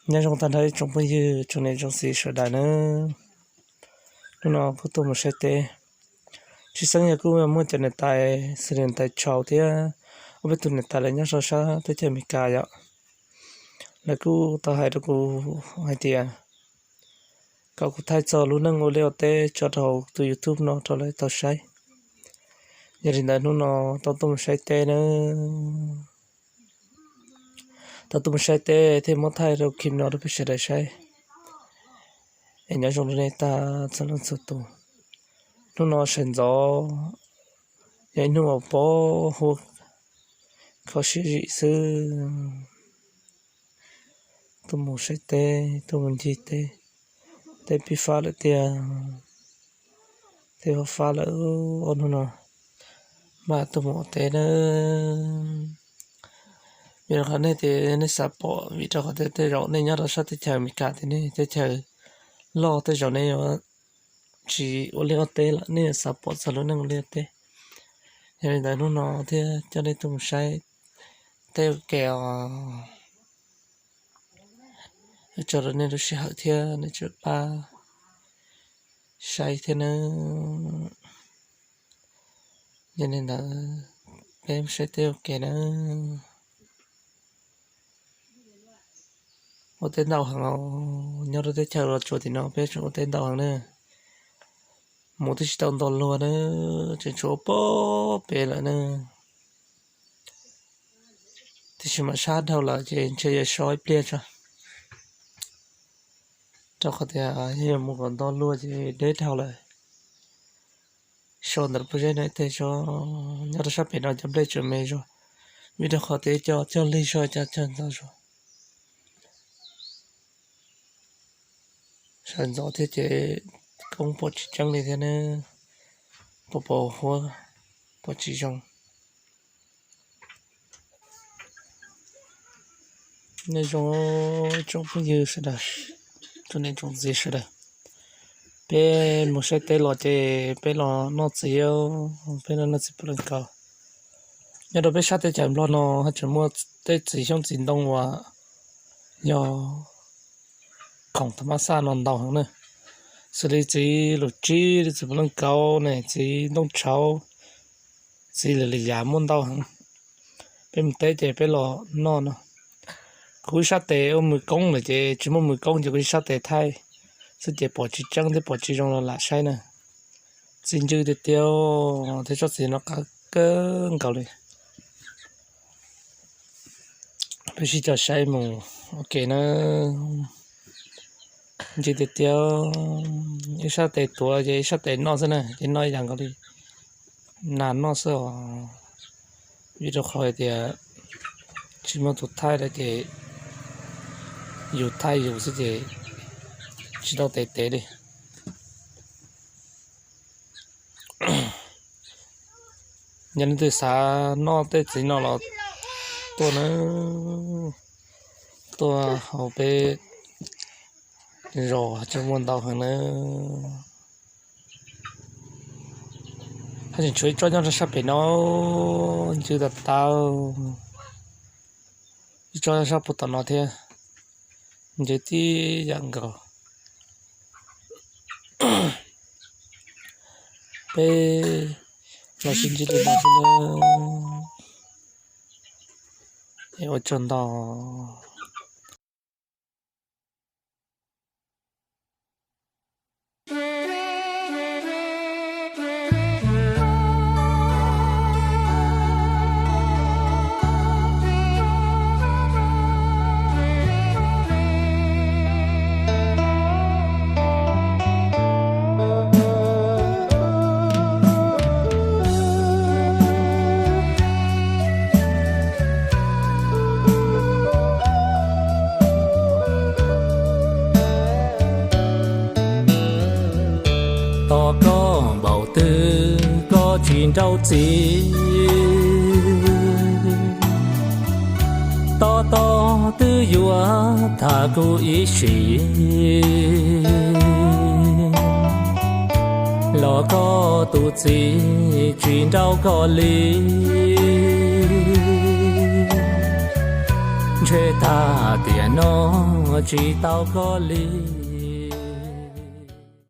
Nyob zoo tag nrho ib tsoom phooj ywg tsoom niam tsoom txiv sawv daws nawb. Hnub no kuj tuaj mus saib teb. Tshwj xeeb yog kuj muaj cov niam tais xws li niam tais Tshau thiab ob peb tug niam tais lawv nyob rau sab teb chaws Amelikas yom. Lawv kuj tau hais rau kuv hais tias kom kuv thaij txog lub neej ua liaj ua teb tso rau hauv tus YouTube no rau lawv tau saib. Yog li ntawd hnub no tau tuaj mus saib teb nawb. Tau tuaj mus saib teb thiaj muab thaij rau clip no rau peb sawv daws saib. Es nyob zoo rau nej tag txhua leej txhua tus. Hnub no sawv ntxov yog ib hnub uas pos huab kho siab zim xwb. Tuaj mus saib teb, tuaj mus ncig teb, teb pib fab lawm tiag. Teb fab fab lawm, ob hnub no mam tuaj mus ua teb nawb. Vim rau qhov nej tias nej xav pom, vim rau qhov tej zaum nej nyob rau sab teb chaws Amelikas tias nej teb chaws loj, tej zaum nej yuav tsis ua liaj ua teb lawm, nej yuav xav pom txog lub neej ua liaj ua teb. Yog li ntawd hnub no thiaj coj nej tuaj mus saib teb ua ke os. Ua tsaug rau nej lub sij hawm thiab nej tseem pab saib thiab nawb. Yog li ntawd peb mus saib teb ua ke nawb. Ua teb ntau heev os, nyob rau teb chaws Los Tsuas tim no peb tseem ua teb ntau heev na. Mus twb tsis tau nto luag na, tseem tshuav ua pem lawm na. Tiam sis mas sab dhau lawm ces ntshe yuav so ib pliag tso, rau qhov tias yog yuav mus kom nto luag ces deb dhau lawm. So ntawm pob zeb no ib teg tso, nyob rau sab pem no cov nplej tseem me zog, vim rau qhov tias cov cog lig zog, cov cog ntxov zog. Sawv ntxov thiab ces koob pom tsis tseeb li thiab ne, pos pos huab pom tsis zoo. Nej zoo tsoom phooj ywg sawv daws, tsoom niam tsoom txiv sawv daws, peb mus saib teb los ces peb los noj txiv, peb los noj txiv puv leej kaus. Nyob rau peb sab teb chaws Nplog no haj tseem muaj tej txiv xyoob txiv ntoo uas yog khoom tham mas xaj no ntau heev na, xws li txiv lus tsib, txiv puv leej kaus ne, txiv ntoo tshauv, txiv lwm lwm yam muaj ntau heev. Peb mus teb ces peb los noj no. Kuv ib sab tes ua mws koob lawm ces tsis muaj mws koob ces kuv ib sab tes thaij xwb ces pom tsis tseeb thiab pom tsis zoo los lam saib na. Txiv ncw tiag tiag thiab tsob txiv no qab kawg nkaus li. Peb sib cog saib mus ua ke na. Ncw tiag tiag, ib sab tes tuav ces ib sab tes noj xwb na, ces noj ib yam nkaus li nas noj xwb os. Vim rau qhov hais tias tsis muaj tus thaij lawm ces yus thaij yus xwb ces tsis tau tes tev li. Yog leej twg xav noj tej txiv no los tuaj na, tuaj hauv peb zos tseem muaj ntau heev na. Haj tseem tshuav ib tsob nyob rau sab pem no, ncw tas tau. Ib tsob nyob sab puag tom no thiab, ncw tib yam nkaus. Peb los sib ntsib li no xwb na. Es ua tsaug ntau. Tos koj npaum twg koj tsis nrauj txiv, tos tos twb yuav tham kuv ib sim. Los koj tus txiv tsis nrauj koj li, Tseg tag tiam no tsis tau koj li.